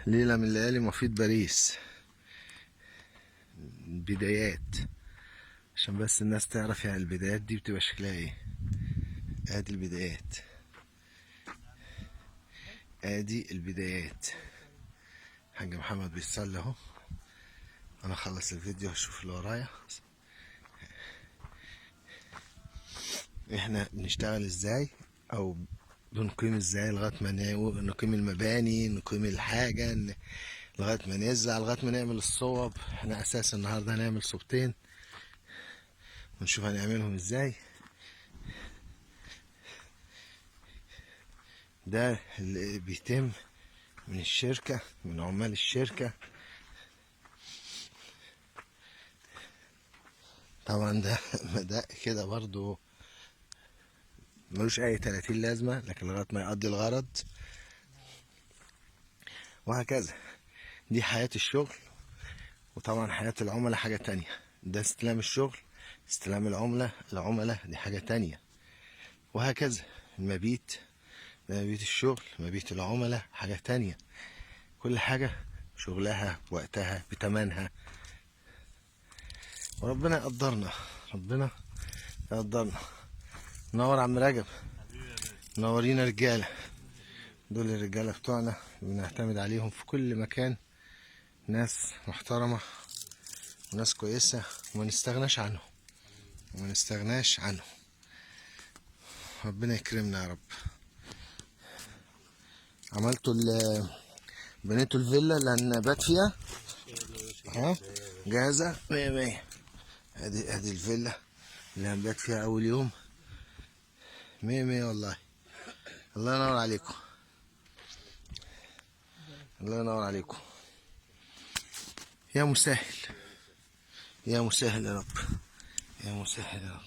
ليلة من ليالي مفيد باريس. بدايات، عشان بس الناس تعرف يعني البدايات دي بتبقى شكلها ايه. ادي البدايات، ادي البدايات. حاج محمد بيصلي اهو. انا اخلص الفيديو هشوف اللي ورايا. احنا بنشتغل ازاي او بنقيم ازاي لغاية ما نقيم المباني، نقيم الحاجة، لغاية ما نزرع، لغاية ما نعمل الصوب. احنا اساسا النهارده هنعمل صوبتين ونشوف هنعملهم ازاي. ده اللي بيتم من الشركة، من عمال الشركة. طبعا ده مدق كده برضو ملوش اي 30 لازمة، لكن لغاية ما يقضي الغرض وهكذا. دي حياة الشغل، وطبعا حياة العملاء حاجة تانية. ده استلام الشغل، استلام العملاء دي حاجة تانية وهكذا. المبيت ده مبيت الشغل، مبيت العملاء حاجة تانية. كل حاجة شغلها وقتها بتمنها، وربنا يقدرنا، ربنا يقدرنا. نور عم رجب، نورينا رجالة. دول الرجالة بتوعنا بنعتمد عليهم في كل مكان، ناس محترمة وناس كويسة، وما نستغناش عنهم، وما نستغناش عنهم. ربنا يكرمنا يا رب. عملتوا بنيتوا الفيلا اللي هنبات فيها؟ ها جاهزة؟ مية مية. ادي الفيلا اللي هنبات فيها أول يوم. مية مية والله. الله ينور عليكم، الله ينور عليكم. يا مسهل، يا مسهل يا رب، يا مسهل يا رب.